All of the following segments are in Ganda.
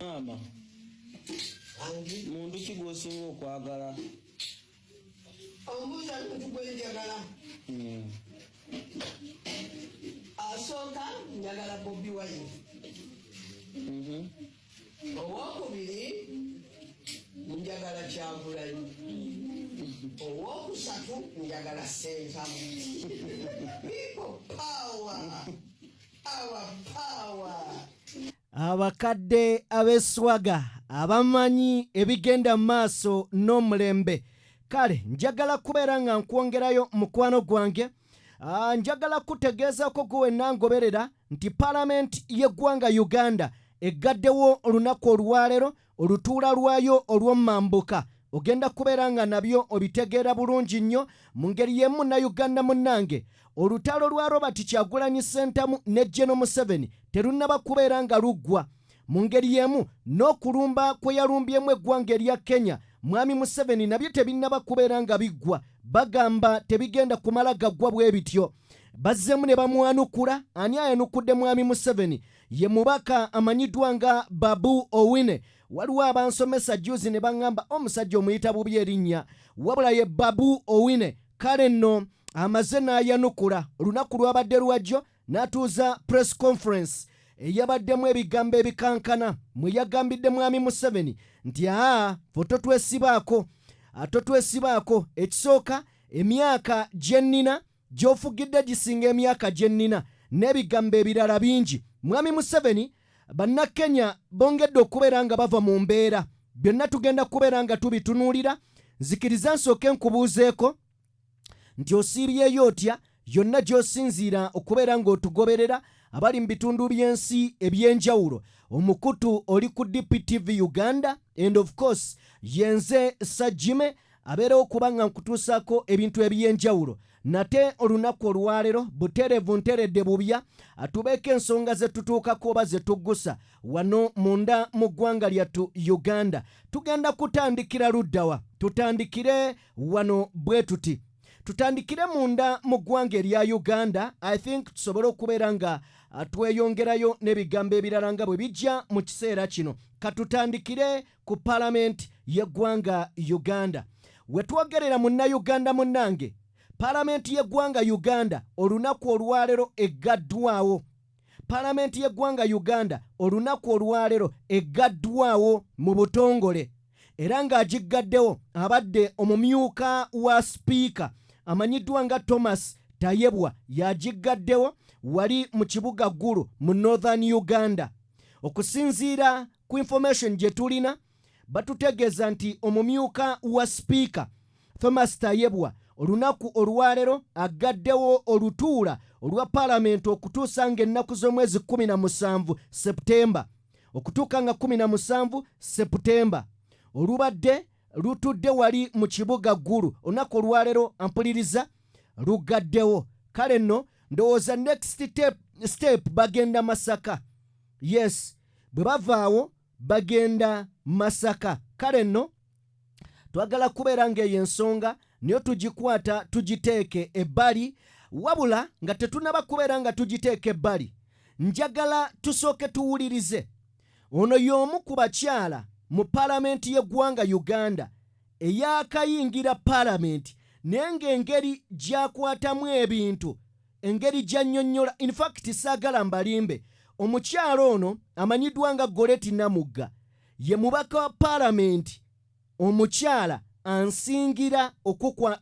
Maama, muntu ki gw'osinga okwagala? Ombuuza muntu gwenjagala? Asooka njagala Bobi Wine. Owokubiri njagala Kyagulanyi. Owokusatu njagala Sentamu. People power, our power. Abakadde ab'eswaga abamanyi ebigenda mu maaso n'omulembe. Kale njagala kubeera nga nkwongerayo, mukwano gwange. Njagala kutegeezako gwe wenna ngoberera nti Palamenti y'eggwanga Uganda eggaddewo olunaku olwaleero olutuula lwayo olw'omumambuka. Ogenda kubeera nga nabyo obitegeera bulungi nnyo. Mu ngeri y'emu, Munnayuganda munnange, olutalo lwa Robert Kyagulanyi Ssentamu ne Geno Museveni terunnaba kubeera nga luggwa. Mu ngeri y'emu, n'okulumba kwe yalumbyemu eggwanga erya Kenya Mwami Museveni nabyo tebinnaba kubeera nga biggwa. Bagamba tebigenda kumala gaggwa bwe bityo. Bazzeemu ne bamwanukula. Ani ayanukudde Mwami Museveni? Ye mubaka amanyiddwa nga Babu Owine. Waliwo abansomesa juzi ne baŋŋamba omusajja omuyita bubi erinnya, wabula ye Babu Owine. Kale nno amaze n'ayanukula. Olunaku lwabadde lwajjo n'atuuza press conference eyabaddemu ebigambo ebikankana, mwe yagambidde Mwami Museveni nti aa, fe totwesibaako, totwesibaako. Ekisooka, emyaka gye nnina gy'ofugidde gisinga emyaka gye nnina, n'ebigambo ebirala bingi. Mwami Museveni, Bannakenya bongedde okubeera nga bava mu mbeera. Byonna tugenda kubeera nga tubitunuulira. Nzikiriza nsooke nkubuuzeeko nti osiibyeyo otya yonna gy'osinziira okubeera ng'otugoberera, abali mu bitundu by'ensi ebyenjawulo? Omukutu oli ku DPTV Uganda and of course yenze Sajime abeerewo okuba nga nkutuusaako ebintu ebyenjawulo. Nate olunaku olwaleero butereevu nteredde bubya atubeeko ensonga ze tutuukako oba ze tuggusa wano munda mu ggwanga lyattu Uganda. Tugenda kutandikira luddawa? Tutandikire wano bwe tuti, tutandikire munda mu ggwanga erya Uganda. I think tusobole okubeera nga tweyongerayo n'ebigambo ebirala nga bwe bijja mu kiseera kino. Katutandikire ku Palamenti y'eggwanga Uganda. Wetwogerera, Munnayuganda munnange, Palamenti y'eggwanga Uganda olunaku olwaleero eggaddwawo. Palamenti y'eggwanga Uganda olunaku olwaleero eggaddwawo mu butongole, era ng'agiggaddewo abadde omumyuka wa sipiika amanyiddwa nga Thomas Tayebwa. Yagiggaddewo wali mu kibuga Ggulu mu Northern Uganda. Okusinziira ku information gye tulina, batutegeeza nti omumyuka wa sipiika Thomas Tayebwa olunaku olwaleero agaddewo olutuula olwa Paalamenti okutuusa ng'ennaku z'omwezi 17 Seputemba, okutuuka nga 17 Seputemba. Olubadde lutudde wali mu kibuga Ggulu olunaku olwaleero, ampuliriza, lugaddewo. Kale nno ndowooza next step bagenda Masaka. Yes, bwe bavaawo bagenda Masaka. Kale nno twagala kubeera ng'eyo ensonga niyo tugikwata tugiteeke ebbali. Wabula nga tetunaba kubeera nga tugiteeka ebbali, njagala tusooke tuwulirize ono y'omu ku bakyala mu Paalamenti y'eggwanga Uganda eyakayingira Paalamenti, naye ng'engeri gy'akwatamu ebintu, engeri gy'annyonnyola, in fact saagala mbalimbe. Omukyala ono amanyiddwa nga Goreti Namugga, ye mubaka wa Paalamenti omukyala ansingira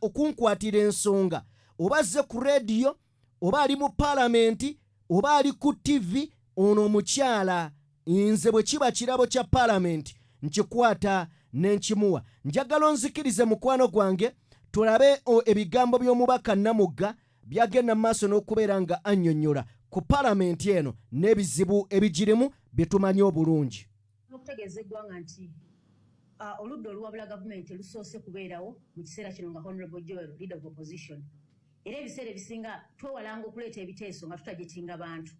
okunkwatira ensonga, oba azze ku rediyo, oba ali mu Paalamenti, oba ali ku TV. Ono omukyala nze bwe kiba kirabo kya Paalamenti nkikwata ne nkimuwa. Njagala onzikirize, mukwano gwange, tulabe ebigambo by'omubaka Namugga byagenda mu maaso n'okubeera nga annyonnyola ku Paalamenti eno n'ebizibu ebigirimu bye tumanyi obulungi. Okutegeeza eggwanga nti oludda oluwabula gavumenti lusoose kubeerawo mu kiseera kino nga Honorable Joel, Leader of Opposition. Era ebiseera ebisinga twewalanga okuleeta ebiteeso nga tutajetinga bantu.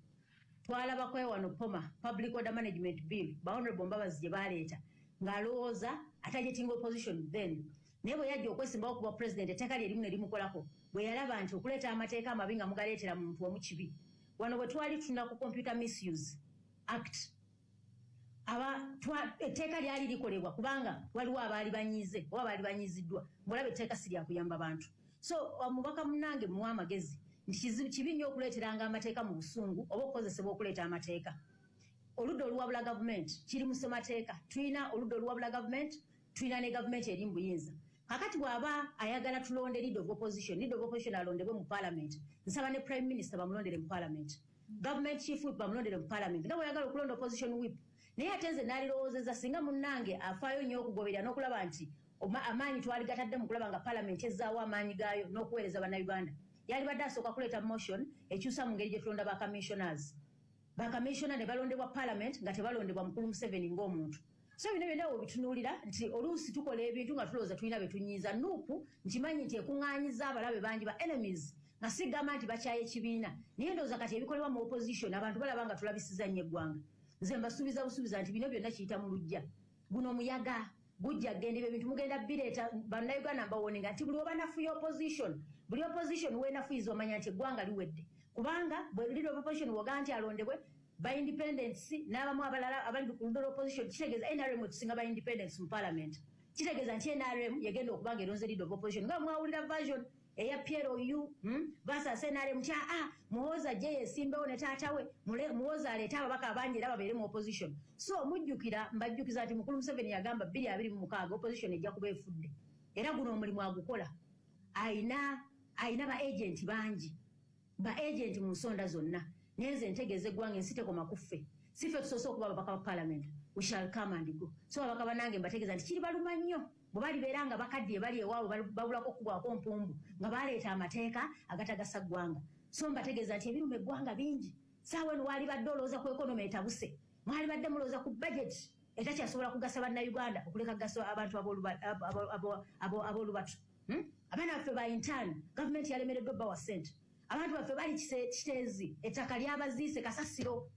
Twalabako wano POMA, Public Order Management Bill, ba Honorable Mbabazi gye baleeta ng'alowooza atajetinga opposition then, naye bwe yajja okwesimbawo kuba president, etteeka lye erimu ne limukolako bwe yalaba nti okuleeta amateeka amabi nga mugaleetera muntu omu kibi. Wano bwe twali tutunda ku Computer Misuse Act, aba Etteeka lyali likolebwa kubanga waliwo abaali banyiize oba baali banyiiziddwa, ng'olaba etteeka si lyakuyamba bantu. So omubaka munnange muwa amagezi nti kizibu, kibi nnyo okuleeteranga amateeka mu busungu oba okukozesebwa okuleeta amateeka. Oludda oluwabula gavumenti kiri mu ssemateeka. Tulina oludda oluwabula gavumenti, tulina ne gavumenti eri mu buyinza. Kakati bw'aba ayagala tulonde leader of opposition, leader of opposition alondebwe mu parliament. Nsaba ne prime minister bamulondere mu parliament, government chief whip bamulondere mu parliament, nga bweyagala okulonda opposition whip. Naye ate nze naalirowoozeza singa munnange afaayo nnyo okugoberera n'okulaba nti amaanyi twali gatadde mu kulaba nga parliament ezzaawo amaanyi gaayo n'okuweereza Bannayuganda, yalibadde asooka kuleeta motion ekyusa mu ngeri gye tulonda ba commissioners. Bakamishona ne balondebwa parliament nga tebalondebwa mukulu Museveni ng'omuntu. So bino byonna webitunuulira nti oluusi tukola ebintu nga tulowooza tulina be tunyiiza. NUP nkimanyi nti ekuŋŋaanyiza abalabe bangi, ba enemies, nga sigamba nti bakyaye ekibiina, naye ndowooza kati ebikolebwa mu opposition abantu balaba nga tulabisiza nnyo eggwanga. Nze mbasuubiza busuubiza nti bino byonna kiyita mu luggya. Guno omuyaga gujja kugenda, ebyo ebintu mugenda bireeta. Bannayuganda mbawoninga nti buli webanafuya opposition, buli opposition wenafuyiza, omanya nti eggwanga liwedde, kubanga bwe leader of opposition wogaa nti alondebwe ba independents n'abamu abalala abali ku ludda lw'opposition, kitegeeza NRM etusinga ba independents mu parliament. Kitegeeza nti NRM yegenda okuba nga eronze leader of opposition, nga mwawulira version eya PLU, versus NRM nti aa Muhoozi ajje yesimbewo ne taata we. Muhoozi aleete ababaka abangi era babeere mu opposition. So mujjukira, mbajjukiza nti mukulu Museveni yagamba 2026 opposition ejja kuba efudde, era guno omulimu agukola. Ayina ba agent bangi, ba agent mu nsonda zonna. Naye nze ntegeeza eggwanga, ensi tekoma ku ffe. Si ffe tusoose okuba ababaka ba parliament. We shall come and go. So ababaka banange mbategeeza nti kiri baluma nnyo bwe balibeera nga bakaddiye bali ewaabwe, babulako okugwako mpumbu nga baleeta amateeka agatagasa ggwanga. So mbategeeza nti ebiruma eggwanga bingi. Saawa eno waalibadde olowooza ku economy etabuse, mwalibadde mulowooza ku budget etakyasobola kugasa Bannayuganda okuleka kugasa abantu ab'olubatu. Abaana baffe ba intern, gavumenti yalemereddwa obbawa ssente. Abantu baffe bali Kiteezi, ettaka lyabaziise kasasiro.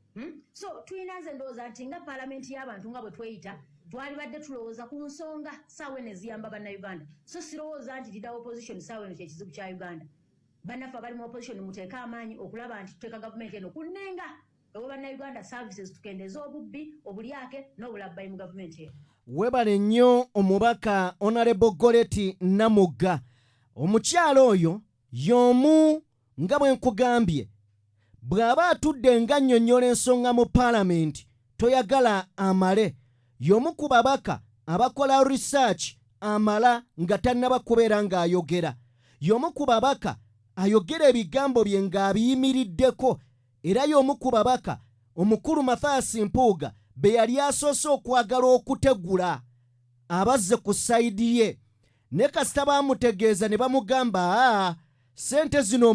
So tulina, nze ndowooza nti nga paalamenti y'abantu nga bwe tweyita, twalibadde tulowooza ku nsonga saawa eno eziyamba Bannayuganda. So sirowooza nti leader opposition saawa eno kyekizibu kya Uganda. Bannaffe abali mu opposition, muteeke amaanyi okulaba nti tuteeka gavumenti eno ku nnenga, ewe Bannayuganda services, tukendeeze obubbi, obulyake n'obulabbayi mu gavumenti eno. Webale nnyo omubaka Honorable Goreti Namugga. Omukyalo oyo y'omu, nga bwe nkugambye, bw'aba atudde nga nnyonnyola ensonga mu paalamenti toyagala amale. Y'omu ku babaka abakola research amala nga tannaba kubeera ng'ayogera. Y'omu ku babaka ayogera ebigambo bye ng'abiyimiriddeko, era y'omu ku babaka omukulu Mathias Mpuuga be yali asoose okwagala okutegula abazze ku side ye. Ne kasita baamutegeeza ne bamugamba, aa, ssente zino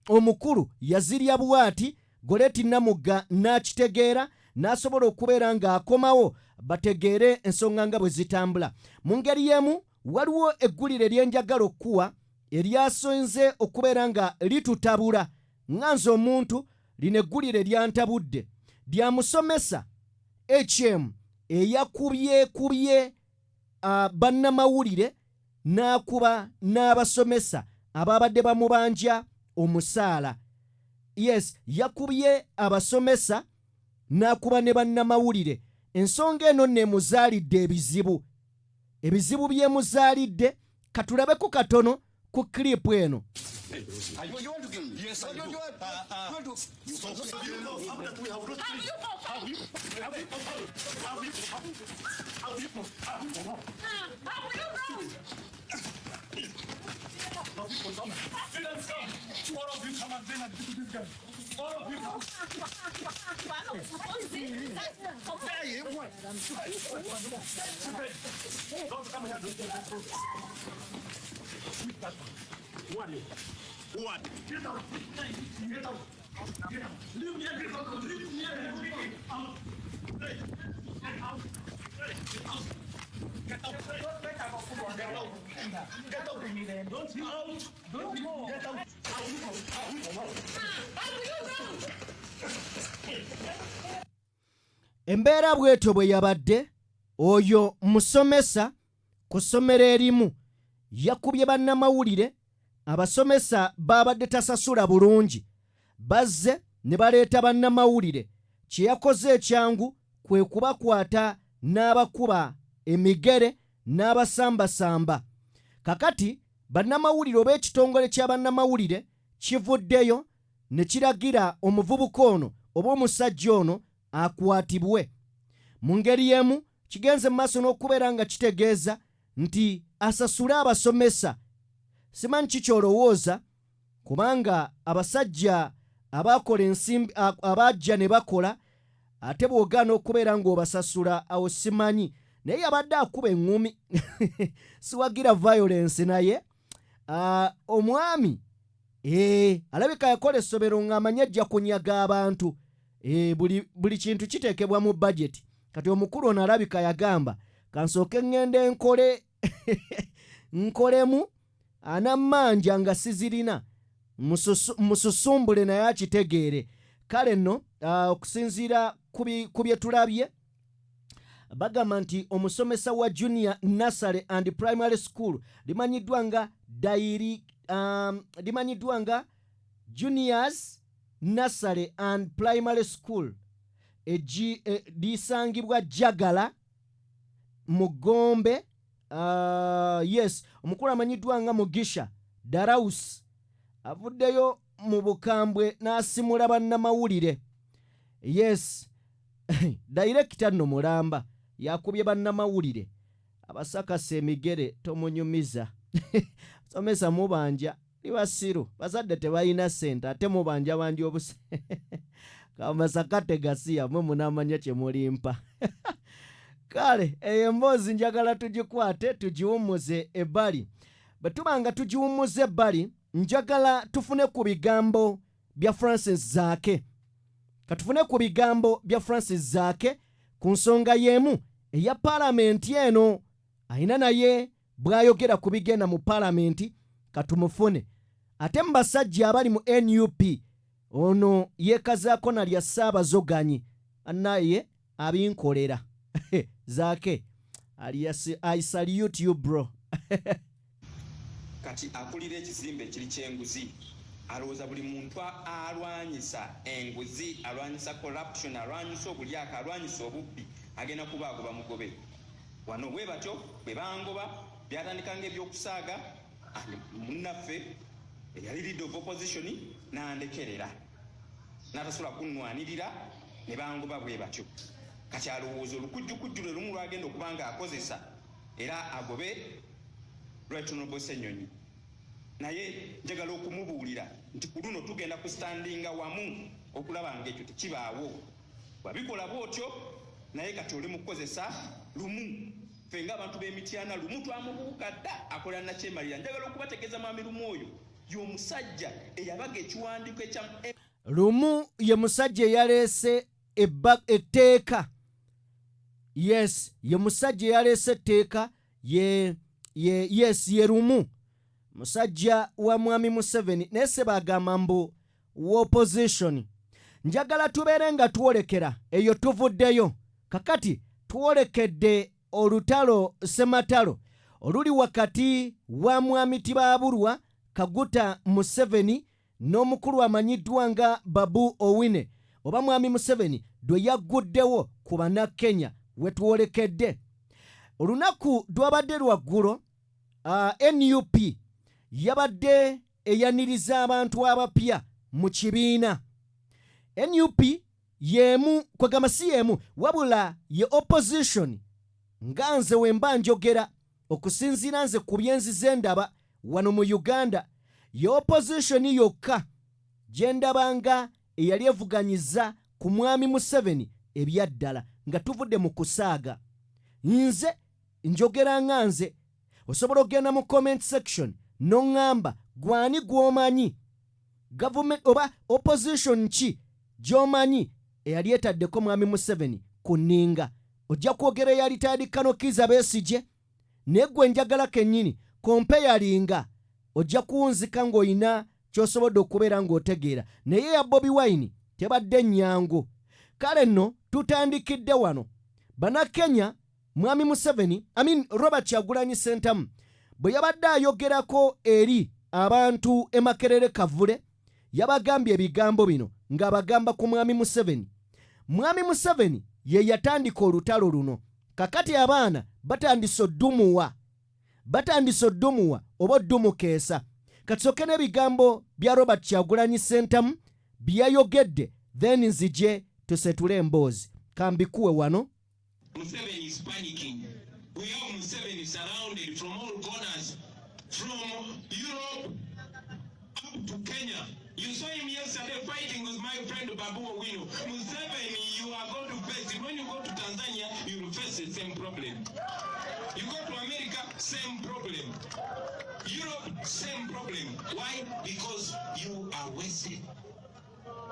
omukulu yazirya bw'ati, Goleti Namugga n'akitegeera n'asobola okubeera ng'akomawo bategeere ensonga nga bwe zitambula. Mu ngeri y'emu, waliwo eggulire eryenjagala okukuwa eryasinze okubeera nga litutabula. Nga nze omuntu, lino eggulire lyantabudde, lya musomesa eyakubye bannamawulire n'akuba n'abasomesa ababadde bamubanja omusaala. Yes, yakubye abasomesa n'akuba ne bannamawulire. Ensonga eno neemuzaalidde ebizibu, ebizibu byemuzaalidde katulabeko katono ku clip eno. You want to kill me? Yes, I You do. want, you want to? You know that we have not Have you Have you? Have you? Have you? Have you? Have you? Have you run? Now people come. Students come. All of you come and then and this guy. All of you come. Hey, what? Don't come here. Don't, don't, don't. With that one. Who are you? Who are you? Get out. Get out. Get out. Leave me. Get out. Leave me. Out. Hey, get out. Hey, get out. Get out. Get out. Get out. Don't out. Don't go. Get out. Have you run? Embeera bw'etyo bwe yabadde. Oyo musomesa ku ssomero erimu yakubye bannamawulire. Abasomesa baabadde tasasula bulungi, bazze ne baleeta bannamawulire. Kye yakoze ekyangu kwe kubakwata n'abakuba emigere n'abasambasamba. Kakati bannamawulire oba ekitongole kya bannamawulire kivuddeyo ne kiragira omuvubuka ono oba omusajja ono akwatibwe. Mu ngeri y'emu kigenze mu maaso n'okubeera nga kitegeeza nti asasule abasomesa. Simanyi ki ky'olowooza kubanga abasajja abaakola ensimbi abajja ne bakola ate bw'ogaana okubeera ng'obasasula awo simanyi. Naye yabadde akuba eŋŋumi. Siwagira violence naye omwami alabika yakola essomero ng'amanyi ajja kunyaga abantu. Buli kintu kiteekebwa mu bajeti. Kati omukulu ono alabika yagamba kansooke ŋŋende nkole nkolemu anammanja nga sizirina mususumbule naye akitegeere. Kale nno okusinziira ku bye tulabye bagamba nti omusomesa wa junior nursery and primary school limanyiddwa nga dairi limanyiddwa nga juniors nursery and primary school lisangibwa Jagala mu Gombe. Yes, omukulu amanyiddwa nga Mugisha Daraus avuddeyo mu bukambwe n'asimula bannamawulire. Yes, dayirekita nno mulamba yakubye bannamawulire abasakasa emigere. Tomunyumiza somesa mubanja libasiru bazadde tebalina ssente ate mubanja banja obuse kamasaka gasiya mwe munamanya kye mulimpa. Kale eyo emboozi njagala tugikwate tugiwummuze ebbali. Bwe tuba nga tugiwummuza ebbali, njagala tufune ku bigambo bya Francis Zaake. Katufune ku bigambo bya Francis Zaake ku nsonga y'emu eya paalamenti eno. Ayina naye bw'ayogera ku bigenda mu paalamenti, katumufune. Ate mu basajja abali mu NUP, ono yeekazaako na lya Ssaabazoganyi naye abinkolera. Zaake alias, I salute you, bro. Kati akulira ekizimbe ekiri kyenguzi alowooza buli muntu alwanyisa enguzi, alwanyisa corruption, alwanyisa obulyaka, alwanyisa obubbi, agenda kuba agoba mugobe wano. Bwe batyo bwe bangoba, byatandika nga ebyokusaaga. Munnaffe eyali leader of opposition nandekerera, n'atasobola kunnwanirira, ne bangoba bwe batyo. Kati alowooza olukujjukujju lwe lumu lwagenda okuba nga akozesa era agobe Right Honorable Ssenyonyi. Naye njagala okumubuulira nti ku luno tugenda kustandinga wamu okulaba nga ekyo tekibaawo. Wabikola bwotyo, naye kati oli mu kukozesa Lumu. Ffe ng'abantu b'Emityana, Lumu twamubuuka dda, akolera nakyemalira. Njagala okubategeeza, mwami Lumu oyo y'omusajja eyabaga ekiwandiiko ekya Lumu ye musajja eyaleese etteeka. Yes, ye musajja eyaleese etteeka. Ye yes, ye Lumu musajja wa mwami Museveni, naye se bagamba mbu opposition. Njagala tubeere nga twolekera eyo. Tuvuddeyo, kakati twolekedde olutalo sematalo oluli wakati wa mwami Tibabulwa Kaguta Museveni n'omukulu amanyiddwa nga Babu Owine oba mwami Museveni lwe yagguddewo ku Bannakenya. Wetwolekedde olunaku lwabadde lwaggulo, NUP yabadde eyaniriza abantu abapya mu kibiina. NUP yemu, kwegamba si yemu, wabula ye opposition nga nze wemba njogera okusinziira nze ku byenzize ndaba wano mu Uganda, ye opposition yokka gye ndaba nga eyali evuganyiza ku mwami Museveni ebyaddala nga tuvudde mu kusaaga. Nze njogera nga nze, osobola okugenda mu comment section n'oŋŋamba gwani gw'omanyi, government oba opposition ki gy'omanyi eyali etaddeko mwami Museveni ku nninga. Ojja kwogera eyali retired Colonel Kiiza Besigye, naye gwe njagala kennyini kompeyalinga ojja kuwunzika ng'olina ky'osobodde okubeera ng'otegeera. Naye ya Bobi Wine tebadde nnyangu. Kale nno tutandikidde wano. Bannakenya, mwami Museveni, I mean Robert Kyagulanyi Sentamu, bwe yabadde ayogerako eri abantu e Makerere Kavule, yabagambye ebigambo bino ng'abagamba ku mwami Museveni. Mwami Museveni ye yatandika olutalo luno. Kakati abaana batandise oddumuwa, batandise oddumuwa oba oddumukeesa. Katusooke n'ebigambo bya Robert Kyagulanyi Ssentamu bye yayogedde, then nzije tusetule emboozi. Kambikuwe wano. Museveni is panicking. We have Museveni surrounded from all corners, from Europe up to Kenya. You saw him yesterday fighting with my friend Babu Owino. Museveni, you are going to face it. When you go to Tanzania, you will face the same problem. You go to America, same problem. Europe, same problem. Why? Because you are wasted.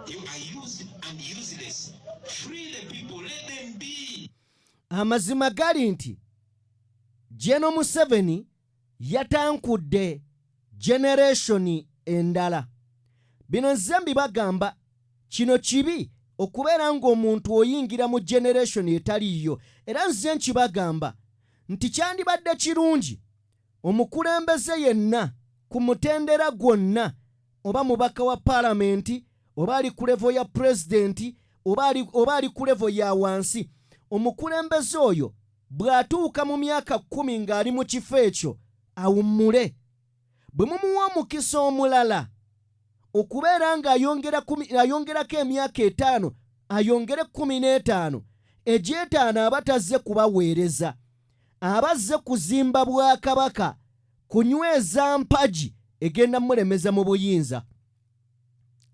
You are used and useless. Free the people, let them be. Amazima gali nti General Museveni yatankudde generation endala. Bino nze mbibagamba, kino kibi okubeera ng'omuntu oyingira mu generation etaliiyo. Era nze nkibagamba nti kyandibadde kirungi omukulembeze yenna ku mutendera gwonna, oba mubaka wa paalamenti, oba ali ku level ya pulezidenti, oba ali ku level ya wansi, omukulembeze oyo bw'atuuka mu myaka 10 ng'ali mu kifo ekyo awummule. Bwe mumuwa omukisa omulala okubeera ng'ayongerako emyaka 5, ayongere 15, egy'etaano aba tazze kubaweereza, aba azze kuzimba bwakabaka, kunyweza mpagi egenda mulemeza mu buyinza.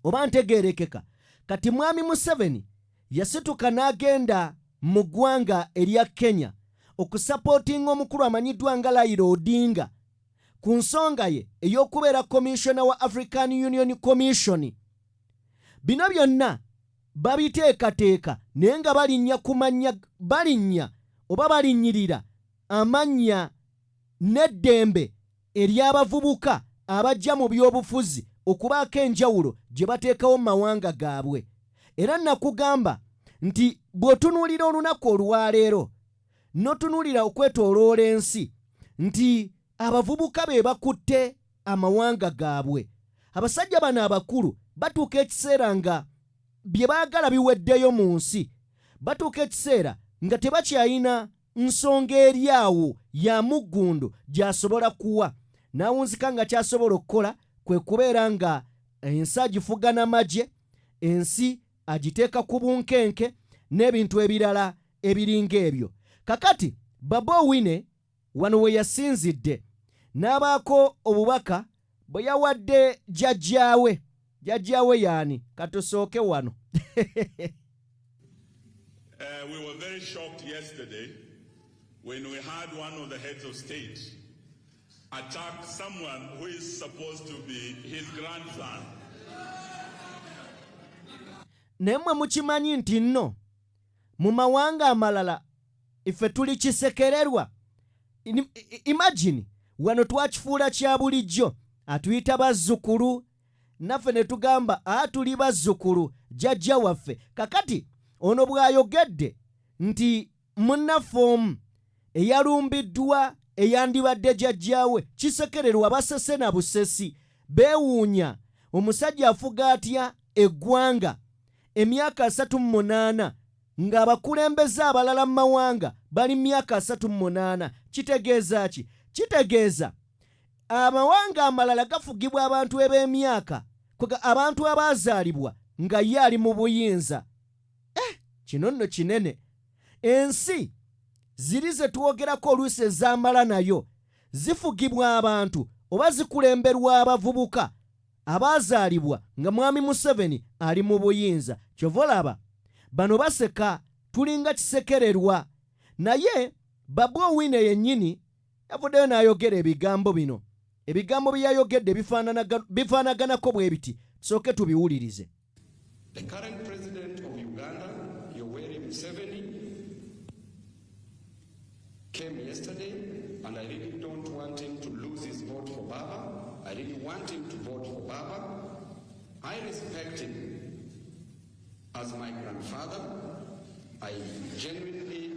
Oba ntegeerekeka? Kati Mwami Museveni yasituka n'agenda mu ggwanga erya Kenya okusapootinga omukulu amanyiddwa nga Raila Odinga ku nsonga ye ey'okubeera commissioner wa African Union Commission. Bino byonna babiteekateeka naye nga balinnya ku mannya, balinnya oba balinnyirira amannya n'eddembe ery'abavubuka abajja mu by'obufuzi okubaako enjawulo gye bateekawo mu mawanga gaabwe. Era nakugamba nti bw'otunuulira olunaku olwaleero n'otunuulira okwetooloola ensi nti abavubuka be bakutte amawanga gaabwe. Abasajja bano abakulu batuuka ekiseera nga bye baagala biweddeyo mu nsi, batuuka ekiseera nga tebakyalina nsonga eri awo ya muggundu gy'asobola kuwa. N'awunzika nga ky'asobola okukola kwe kubeera nga ensi agifuga n'amagye, ensi agiteeka ku bunkenke n'ebintu ebirala ebiringa ebyo. Kakati Babu Owino wano we yasinzidde n'abaako obubaka bwe yawadde jjajjaawe. Jjajjaawe yaani? Katusooke wano. We were very shocked yesterday when we had one of the heads of state attack someone who is supposed to be his grandson. Naye mmwe mukimanyi nti nno mu mawanga amalala ife tuli kisekererwa. Imagine wano twakifuula kya bulijjo, atuyita bazzukulu, naffe ne tugamba a tuli bazzukulu jjajja waffe. Kakati ono bw'ayogedde nti munnaffe omu eyalumbiddwa eyandibadde jjajjaawe, kisekererwa, basese na busesi, beewuunya omusajja afuga atya eggwanga emyaka 38 ng'abakulembeze abalala mu mawanga bali myaka 38. Kitegeeza ki? Kitegeeza amawanga amalala gafugibwa abantu eb'emyaka, abantu abaazaalibwa nga ye ali mu buyinza. Kino nno kinene. Ensi ziri ze twogerako oluusi ezamala nayo zifugibwa abantu oba zikulemberwa abavubuka abaazaalibwa nga Mwami Museveni ali mu buyinza. Kyova olaba bano baseka, tulinga kisekererwa. Naye Babu Owino yennyini yavuddeyo n'ayogera ebigambo bino. Ebigambo bye yayogedde bifaanaganako bwe biti, tusooke tubiwulirize. The current president of Uganda, Yoweri Museveni, came yesterday, and I really don't want him to lose his vote for Baba. I really want him to vote for Baba. I respect him as my grandfather. I genuinely...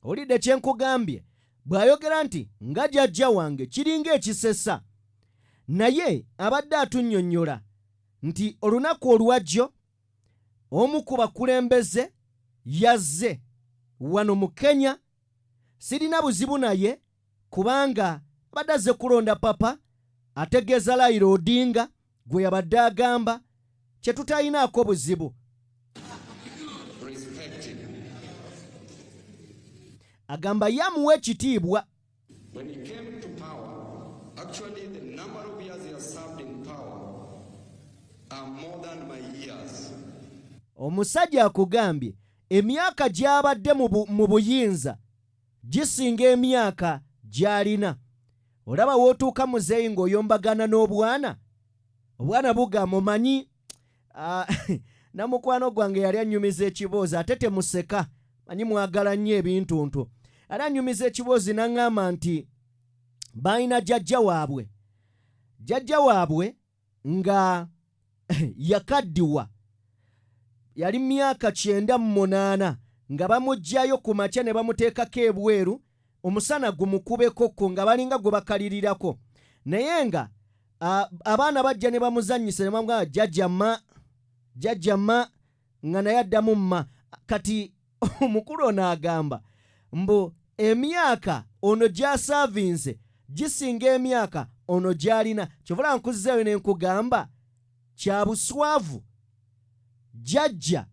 Olidde kye nkugambye, bw'ayogera nti nga jjajja wange kiringa ekisesa, naye abadde atunnyonnyola nti olunaku olwajjo omu ku bakulembeze Yazze wano mu Kenya, sirina buzibu naye kubanga abadde azze kulonda papa. Ategeeza Raila Odinga gwe yabadde agamba kye tutayinaako buzibu. Respect him. Agamba ye amuwa ekitiibwa. When he came to power, actually the number of years he has served in power are more than my years. Omusajja akugambye emyaka gy'abadde mu buyinza gisinga emyaka gy'alina. Olaba w'otuuka, muzeeyi, ng'oyombagana n'obwana, obwana bugamba omanyi. Ah, namukwano gwange yali annyumiza ekiboozi, ate temuseka, manyi mwagala nnyo ebintuntu. Ali annyumiza ekiboozi n'aŋŋamba nti balina jjajja waabwe, jjajja waabwe nga yakaddiwa, yali myaka 98, nga bamuggyayo ku makya ne bamuteekako ebweru omusana gumukubekokko, nga balinga gwe bakalirirako. Naye nga abaana bajja ne bamuzannyisa ne bamugamba, "Jjajja ma, jjajja ma," nga naye addamu mma. Kati omukulu ono agamba mbu emyaka ono gy'asaavinze gisinga emyaka ono gy'alina. Kyovula nkuzzeeyo ne nkugamba kya buswavu jjajja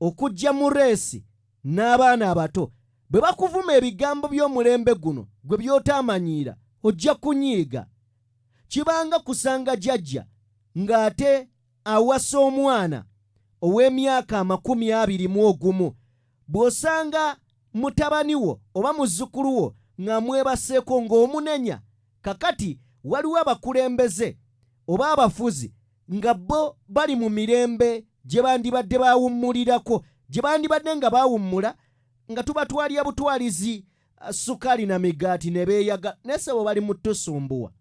okujja mu race n'abaana abato. Bwe bakuvuma ebigambo by'omulembe guno gwe by'otaamanyiira, ojja kunyiiga. Kibanga kusanga jjajja ng'ate awasa omwana ow'emyaka 21. Bw'osanga mutabani wo oba muzzukulu wo nga mwebaseeko, ng'omunenya. Kakati waliwo abakulembeze oba abafuzi nga bo bali mu mirembe gye bandibadde bawummulirako, gye bandibadde nga bawummula, nga tubatwalira butwalizi sukaali na migaati ne beeyaga, naye sebo bali mu tusumbuwa.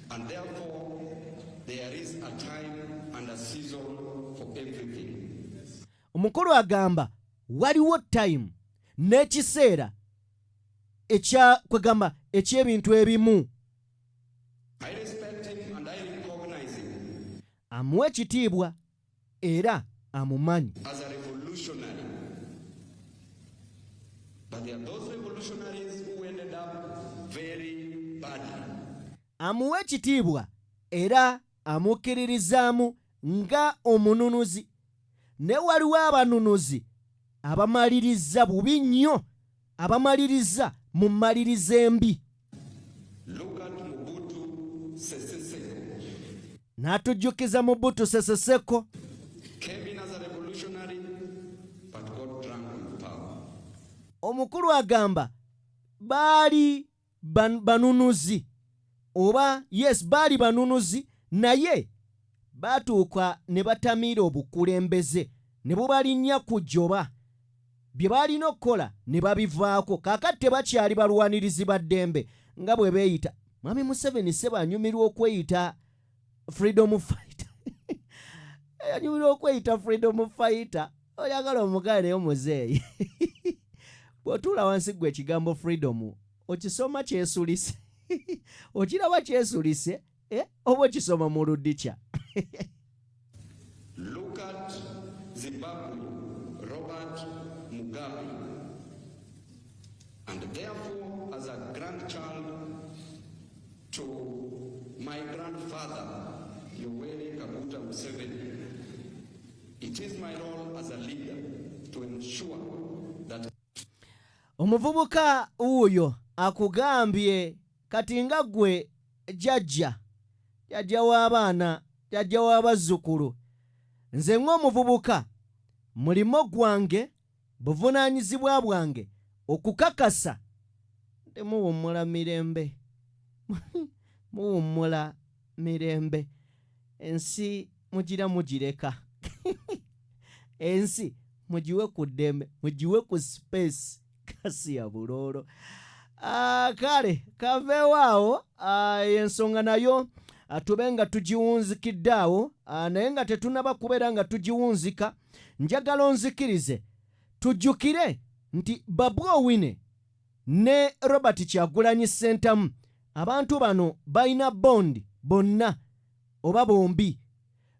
And therefore, there is a time and a season for everything. Omukulu agamba waliwo time n'ekiseera ekya kwegamba eky'ebintu ebimu. I respect him and I recognize him Amuwa ekitiibwa era amumanyi as a revolutionary. But there are those revolutionaries who ended up very badly. Amuwa ekitiibwa era amukkiririzaamu nga omununuzi, naye waliwo abanunuzi abamaliriza bubi nnyo, abamaliriza mu mmaliriza embi. Look at Mobutu Sese Seko. N'atujjukiza Mobutu Sese Seko. Came in as a revolutionary, but got drunk with power. Omukulu agamba baali banunuzi oba yes, baali banunuzi, naye baatuuka ne batamiira obukulembeze ne bubalinnya ku jjoba, bye baalina okukola ne babivaako. Kaakati tebakyali balwanirizi ba ddembe nga bwe beeyita. Mwami Museveni seba anyumirwa okweyita freedom fighter, anyumirwa okweyita freedom fighter. Oyagala omugale, naye omuzeeyi bw'otuula wansi gwe ekigambo freedom okisoma kyesulise, okiraba kyesulise, eh, oba okisoma mu ludikya? Look at Zimbabwe, Robert Mugabe. And therefore, as a grandchild to my grandfather, Yoweri Kaguta Museveni, it is my role as a leader to ensure that Omuvubuka wuuyo akugambye kati nga ggwe jjajja, jjajja w'abaana, jjajja w'abazzukulu, nze ng'omuvubuka mulimo gwange, buvunaanyizibwa bwange okukakasa temuwummula mirembe, muwummula mirembe. Ensi mugira mugireka, ensi mugiwe ku ddembe, mugiwe ku space kasi ya buloolo. Ah, kale kaveewo awo. Ah, ensonga nayo tube nga tugiwunzikidde awo. Naye nga tetunaba kubeera nga tugiwunzika, njagala onzikirize tujjukire nti Babu Owino ne Robert Kyagulanyi Ssentamu, abantu bano balina bond bonna oba bombi,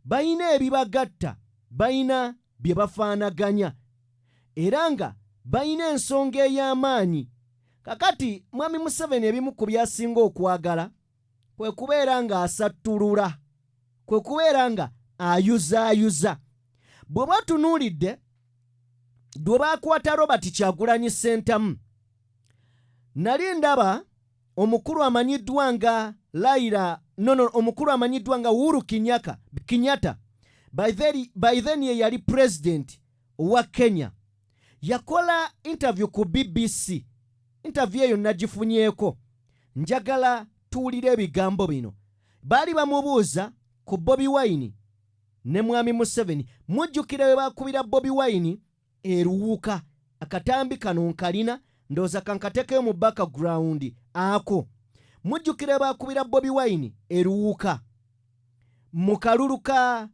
balina ebibagatta, balina bye bafaanaganya. Era nga balina ensonga ey'amaanyi. Kakati Mwami Museveni ebimu ku by'asinga okwagala kwe kubeera ng'asattulula, kwe kubeera nga ayuzaayuza. Bw'oba otunuulidde lwe baakwata Robert Kyagulanyi Ssentamu, nali ndaba omukulu amanyiddwa nga Raila, no, omukulu amanyiddwa nga Uhuru Kenyatta, by then ye yali president owa Kenya, yakola interview ku BBC. Interview eyo nagifunyeeko, njagala tuwulire ebigambo bino. Baali bamubuuza ku Bobi Wine ne Mwami Museveni. Mujjukira we bakubira Bobi Wine eruwuka? Akatambi kano nkalina, ndowooza kankateekeyo mu background ako. Mujjukira we bakubira Bobi Wine eruwuka mu kalulu ka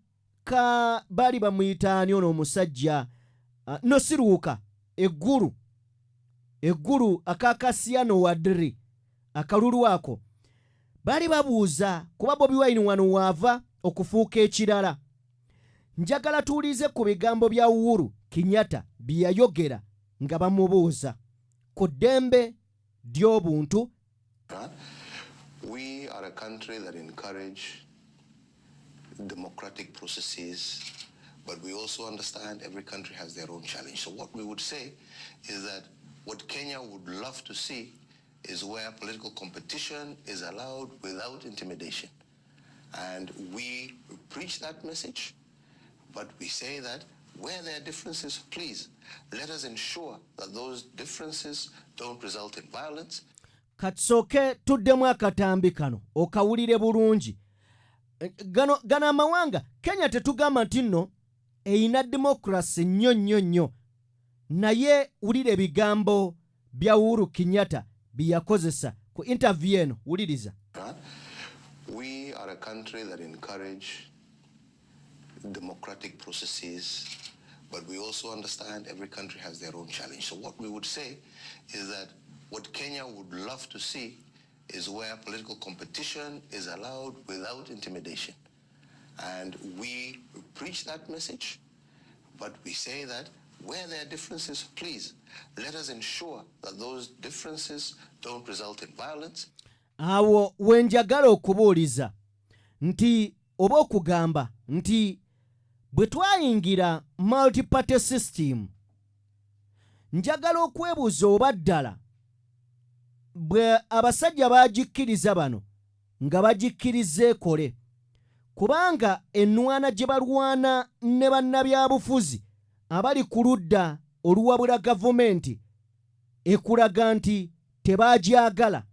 baali bamuyita ani ono omusajja? No, si Luuka, eggulu akakasiyano wadiri. Akalulu ako baali babuuza kuba Bobi Wine wano waava okufuuka ekirala. Njagala tuwulize ku bigambo bya Uhuru Kenyatta bye yayogera nga bamubuuza ku ddembe ly'obuntu. We are a country that encourage democratic processes, but we also understand every country has their own challenge. So what we would say is that what Kenya would love to see is where political competition is allowed without intimidation. And we preach that message, but we say that where there are differences, please let us ensure that those differences don't result in violence. Katusooke tuddemu akatambi kano okawulire bulungi. Gano amawanga, Kenya tetugamba nti nno eyina democracy nnyo nnyo nnyo, naye wulira ebigambo bya Uhuru Kenyatta bye yakozesa ku interview eno. Wuliriza. We are a country that encourage democratic processes, but we also understand every country has their own challenge. So what we would say is that what Kenya would love to see is where political competition is allowed without intimidation. And we preach that message, but we say that where there are differences, please let us ensure that those differences don't result in violence. Awo wenjagala okubuuliza nti oba okugamba nti bwe twayingira multiparty system, njagala okwebuuza oba ddala bwe abasajja bagikkiriza bano nga bagikkiriza ekole, kubanga ennwana gye balwana ne bannabyabufuzi abali ku ludda oluwabula gavumenti ekulaga nti tebagyagala,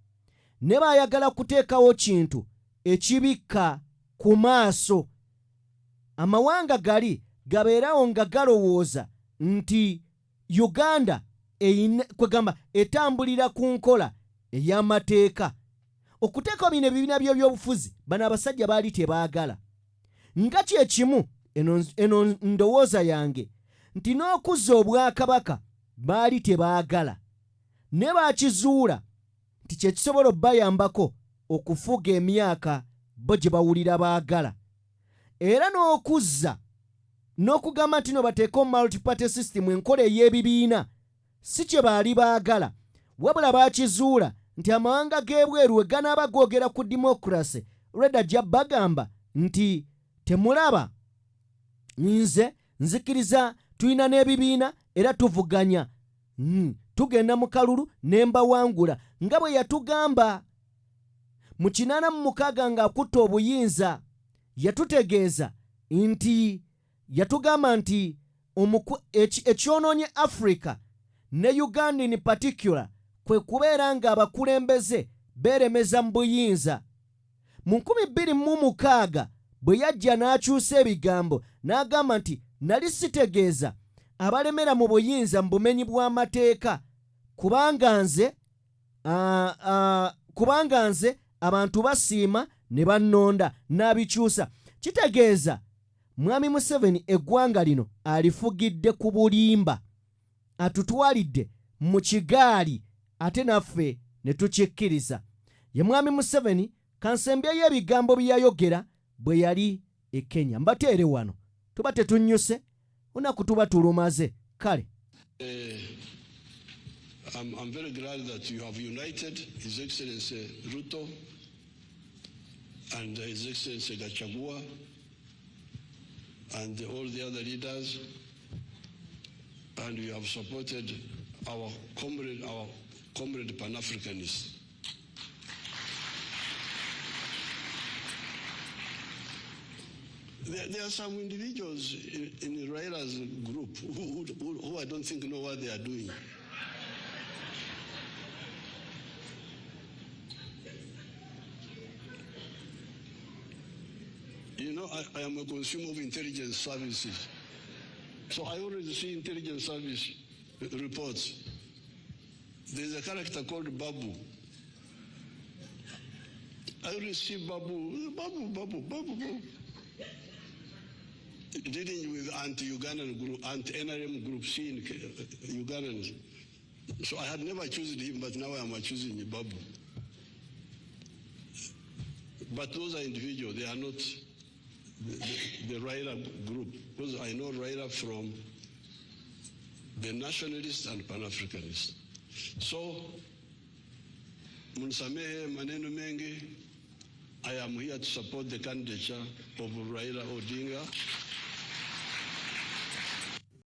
ne baayagala kuteekawo kintu ekibikka ku maaso amawanga gali gabeerawo nga galowooza nti Uganda kwegamba etambulira ku nkola ey'amateeka. Okuteekawo bino ebibiina by'ebyobufuzi, bano abasajja baali tebaagala. Nga kyekimu eno ndowooza yange nti n'okuzza obwakabaka baali tebaagala, ne bakizuula nti kyekisobola obbayambako okufuga emyaka bo gye bawulira baagala. Era n'okuzza n'okugamba nti no bateeke multiparty system, enkola ey'ebibiina, si kye baali baagala, wabula bakizuula nti amawanga g'ebweru we ganaaba googera ku democracy, lwedda ajja bagamba nti temulaba, nze nzikiriza tulina n'ebibiina era tuvuganya, tugenda mu kalulu ne mbawangula, nga bwe yatugamba mu 86 ng'akutta obuyinza. Yatutegeeza nti yatugamba nti ekyonoonye Africa ne Uganda in particular kwe kubeera ng'abakulembeze beeremeza mu buyinza. Mu 2006 bwe yajja n'akyusa ebigambo n'agamba nti nali sitegeeza abalemera mu buyinza mu bumenyi bw'amateeka, kubanga nze abantu basiima ne bannonda. N'abikyusa. Kitegeeza Mwami Museveni eggwanga lino alifugidde ku bulimba, atutwalidde mu kigaali ate naffe ne tukikkiriza. Ye Mwami Museveni. Kansembyeyo ebigambo bye yayogera bwe yali e Kenya. Mbateere wano, tuba tetunnyuse, lunaku tuba tulumaze. Kale. I'm very glad that you have united His Excellency Ruto and His Excellency Gachagua and all the other leaders, and you have supported our comrade Pan-Africanists. There are some individuals in Raila's group who I don't think know what they are doing. I am a consumer of intelligence services. So I always see intelligence service reports. There's a character called Babu. I always see Babu, Babu, Babu, Babu, Babu, dealing with anti-Ugandan group, anti-NRM group, seeing Ugandans. So I had never chosen him, but now I am choosing Babu. But those are individuals, they are not the Raila group. Because I know Raila from the nationalists and Pan-Africanists. So, munisamehe maneno mengi. I am here to support the candidature of Raila Odinga.